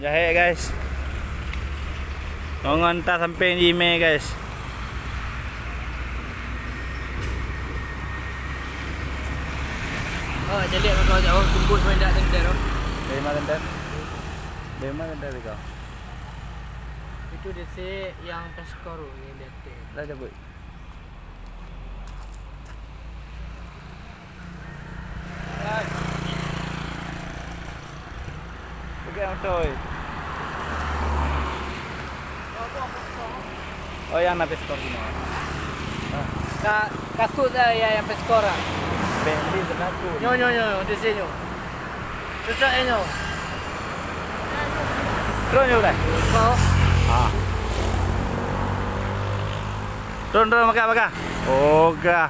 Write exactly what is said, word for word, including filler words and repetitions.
Jahek, guys. Ngon-ngon ta sampeng jimé, guys. Oh, jadi kalau jauh tembus main dak tender, oh. Dari mana tender? Dari mana tender kau? Itu di si yang peskor yang di atas. Dah cabut. Hai. Pegang motor. Oh, yang na peskor sini. Ah. Ka, kasut dah ya yang peskor ah. Bek ni kena tu. Nyo, nyo, nyo, di sini. Cocok eh nyo. Terus nyo dah. Oh. Ah. Turun, turun, makan, makan. Oh, gah.